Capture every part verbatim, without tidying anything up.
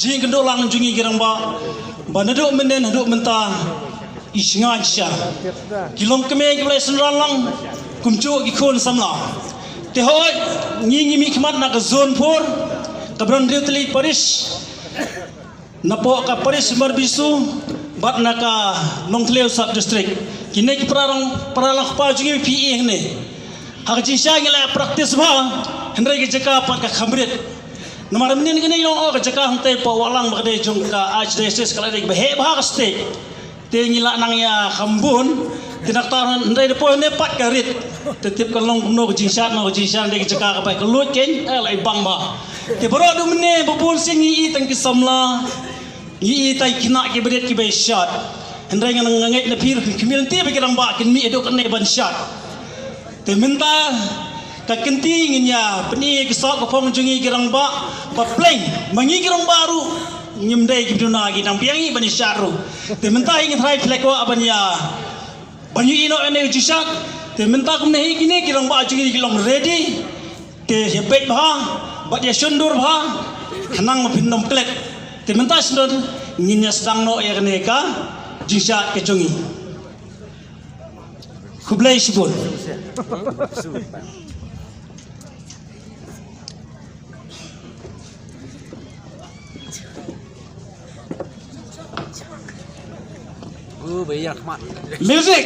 jingkynduh lang jong ngi ki rangbah ba naduh mynnin haduh mynta i shngain sha ki long kmie kiba la synran lang kumjuh ki khun samla. Te hooid ngi ngi mihkhmat na ka zone four, ka Barangarih Parish, napoh ka Parish Marbisu bad na ka Nongthliew Sub District. Kine ki para rang para lang kpa jong ngi phi ïohi hangne. Ha ka jingshisha ngi la practice bha, hynrei ka jaka pat ka kham rit. Namar mynnin kane ngi long o ka jaka hangtei poh Wahlang ba ka dei jong ka Archdiocese, ka la dei ba heh bha ka stage. Te ngi la nang ïa kham bun. Te nangta hynrei da poi ne pat ka rit. Te tip ka long kumno ka jingshad, na ka jingshad dei ka jaka kaba ka luid kein, eh, la i bang bha. Te baroh da mynne ba bun sien ngi i tang ki samla, ngi i tang ki khynnah kiba rit kiba shad. Hynrei nga ngeit na phi ruh phi khmih lynti ba ki rangbah kin mih haduh katne ban shad. Te mynta ka kynti ngin ïa pyni ïa ki soh ka phong jong ngi ki rangbah ba pleng ma ngi ki rangbah ruh ngim dei ki duna ki nang biang ngi ban ïa shad ruh. Te mynta hi ngi tharai phi la kwah ban ïa ban ïa ïohi noh ïa kane ka jingshad. Te mynta kumne hi kine ki rangbah jong ngi ki long ready. Te ïa peit bha bad ïa shon dur bha khnang ba phin ym klet. Te mynta shynrut ngin ïa sdang noh ïa kane ka jingshad ka jong ngi. Khublei shibun. Music.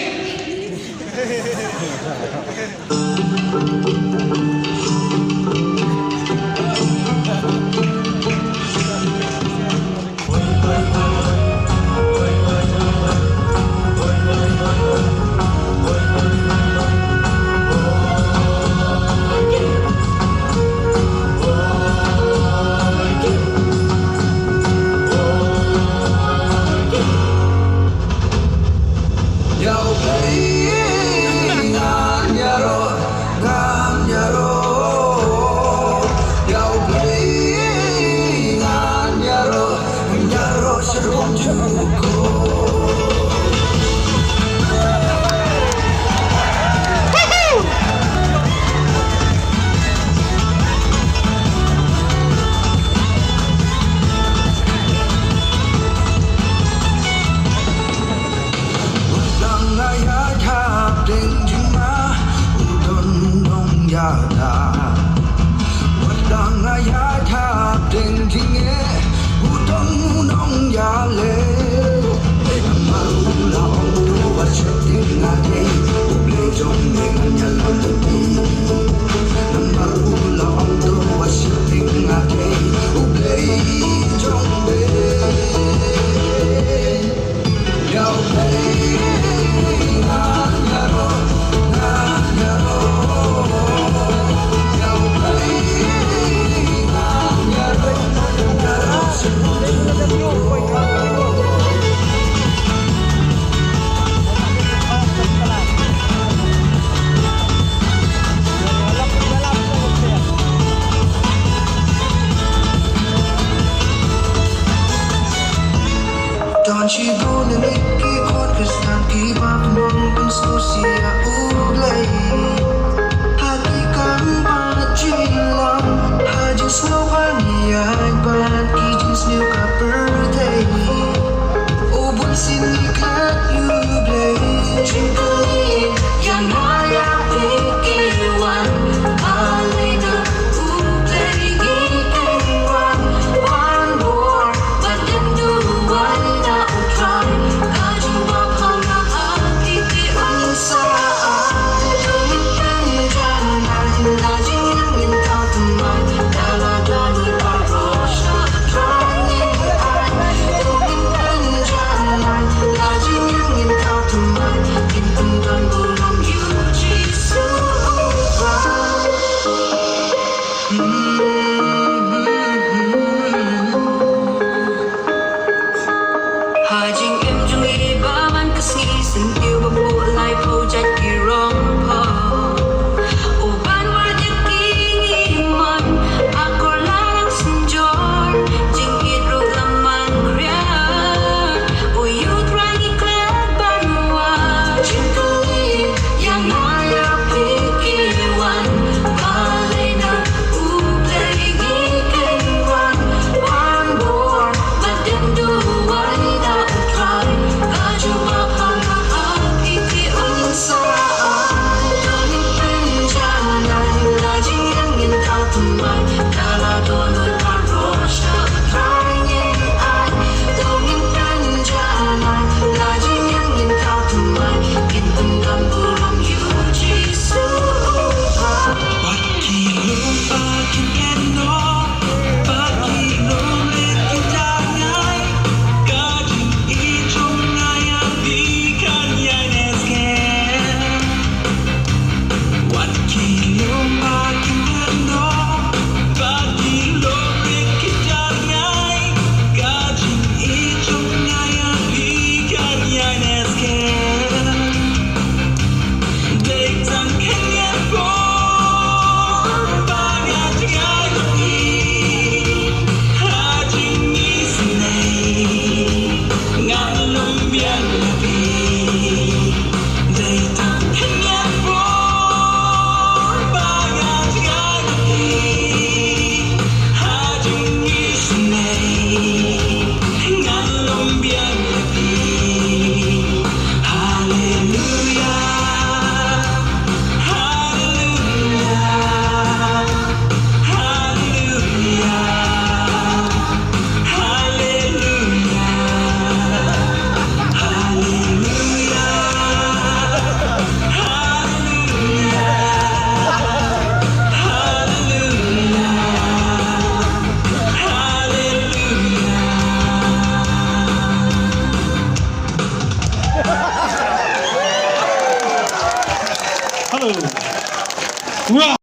Don shibun na ki khun Khristan kiba pynbun pynsngewsih ïa